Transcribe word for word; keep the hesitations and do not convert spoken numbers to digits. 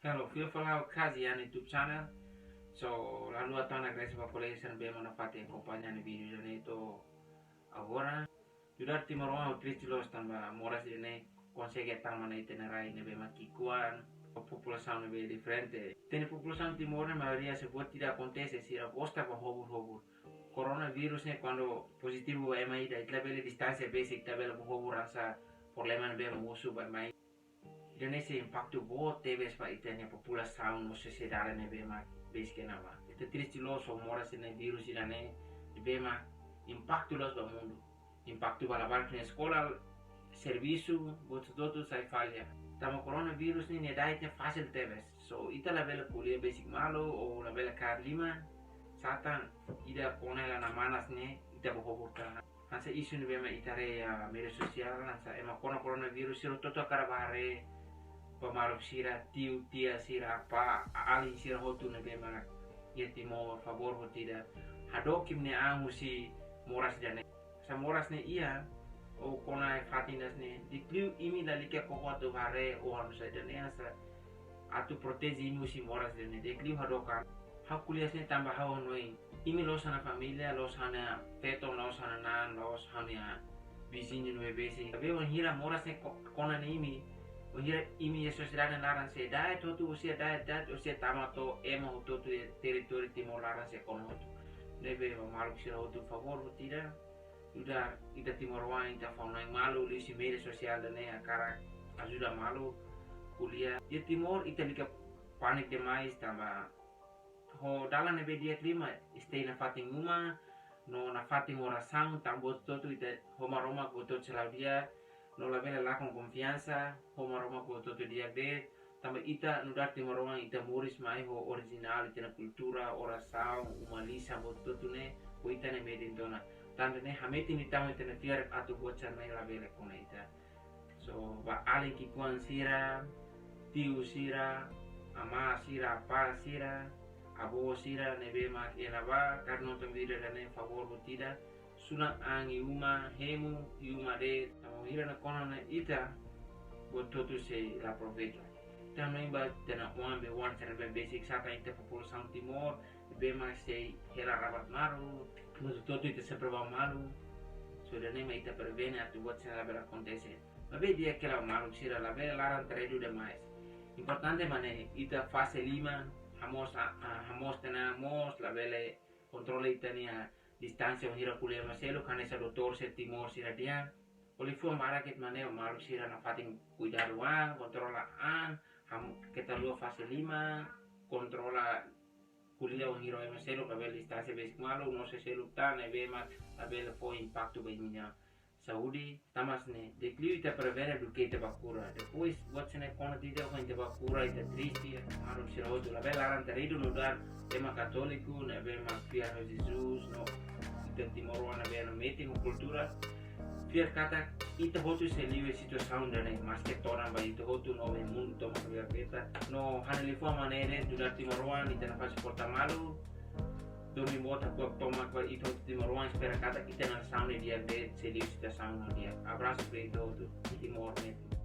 Halo, fila fali ha'u Kazi iha YouTube channel. So, ha'u hato'o ona agradese ba kolega sira ne'ebé mak nafatin akompaña ha'u-nia vídeo ida-ne'e to'o agora. Nu'udar timoroan ha'u triste loos tanba moras ida-ne'e konsege tama ona ita-nia rai ne'ebé mak ki'ikoan, ho populasaun ne'ebé diferente. Ita-nia populasaun Timor ne'e maioria se buat ida akontese sira gosta ba hobur-hobur. Koronavírus ne'e kuandu pozitivu ba ema ida, ita labele distánsia besik, ita labele ba hobur hanesan problema ne'ebé mosu ba ema ida. Ida-ne'e sei impaktu boot tebes ba ita-nia populasaun no sosiedade ne'ebé mak besik iha ne'ebá. Ita triste loos ho moras ida-ne'e, vírus ida-ne'e, ne'ebé mak impaktu loos ba mundu. Impaktu ba labarik nia eskola, servisu, buat hotu-hotu sai falla. Tanba koronavírus ne'e nia da'et ne'e fasil tebes. So, ita labele ko'alia besik malu, ou labele kaer liman, satán ida kona hela namanas ne'e, ita ba hobur tan. Hanesan isu ne'ebé mak ita haree iha média sosiál, hanesan ema kona koronavírus, sira hotu-hotu hakarak ba haree ba maluk sira, tiu, tia sira, apá, alin sira hotu ne'ebé mak iha Timor, favór hotu ida hadook imi-nia an husi moras ida-ne'e. Se moras ne'e iha, ou kona iha fatin ida-ne'e, di'ak liu imi lalika koko atu ba haree ou halo saida ne'e hanesan atu proteje imi husi moras ida-ne'e, di'ak liu hadook an. Ha'u ko'alia hanesan ne'e tanba ha'u hanoin imi la'ós ha'u-nia família, la'ós ha'u-nia feton, la'ós ha'u-nia naan, la'ós ha'u-nia viziñu ne'ebé besik. Maibé wainhira moras ne'e ko-, kona iha imi, wainhira imi iha sosiedade nia laran sei da'et hotu, husi da'et, da'et, husi tama to'o ema hotu-hotu iha territóriu Timor laran sei kona hotu. Ne'ebé maluk sira hotu, favór hotu ida, nu'udar ita timoroan, ita fó-hanoin malu, liuhusi média sosiál ida-ne'e hakarak ajuda malu, ko'alia. Iha Timor ita lalika pániku demais tanba ho dalan ne'ebé di'ak liu mak stay nafatin uma, no nafatin orasaun, tanba buat hotu-hotu ita ho Maromak buat hotu-hotu sei la'o di'ak, no labele lakon konfiansa, ho Maromak buat hotu-hotu di'ak de'it, tanba ita nu'udar timoroan ita moris mai ho orijinál ita-nia kultura, orasaun, uma lisan, buat hotu-hotu ne'e, ho ita-nia metin tiha ona. Tanba ne'e hametin liután ita-nia fiar atu buat sira-ne'e labele kona ita. So, ba alin ki'ikoan sira, tiu sira, amá sira, apá sira, avó sira, ne'ebé mak iha ne'ebá, karik nonton vídeo ida-ne'e, favór hotu ida, sulan an iha uma, hemu iha uma de'it, tanba wainhira ne'e kona ona iha ita, buat hotu-hotu sei la aproveita. Ita hanoin ba ita-nia oan, be oan sira ne'ebé besik, satán ita populasaun Timor, ne'ebé mak sei hela rabat malu, buat hotu-hotu ita sempre ba malu. So, ida-ne'e mak ita prevene atu buat sira labele akontese. Maibé di'ak hela maluk sira, labele laran-taridu demais. Importante mak ne'e, ita fase liman, hamoos a, a, hamoos tiha an moos, labele kontrola ita-nia distánsia wainhira ko'alia ema seluk, hanesan doutór sira Timor sira dehan. Ho liafuan barak de'it mak ne'e, maluk sira nafatin kuidadu an, kontrola an, ham-, keta haluha fase liman, kontrola ko'alia wainhira ho ema seluk, labele distánsia besik malu, no sé seluk tan, ne'ebé mak labele fó impaktu ba imi-nia saúde, tanba ne'e, di'ak liu ita prevene duké ita ba kura. Depois, buat sira-ne'e kona ita, kuandu ita ba kura, ita triste, maluk sira hotu, labele laran-taridu nu'udar ema katóliku, ne'ebé mak fiar ho Jesus, no ita timoroan ne'ebé mak metin ho kultura. Fiar katak ita hotu sei liu iha situasaun ida-ne'e, maske todan ba ita hotu no ba mundu tomak ne'ebé afeta. No ha'u-nia liafuan mak ne'e de'it, nu'udar timoroan, ita nafatin suporta malu. Domin boot, kuak tomak ba ita hotu timoroan, espera katak ita-nia nasaun ne'e di'ak de'it, sei liu situasaun ne'e di'ak. Abrasu ba ita hotu, Timor ne'e.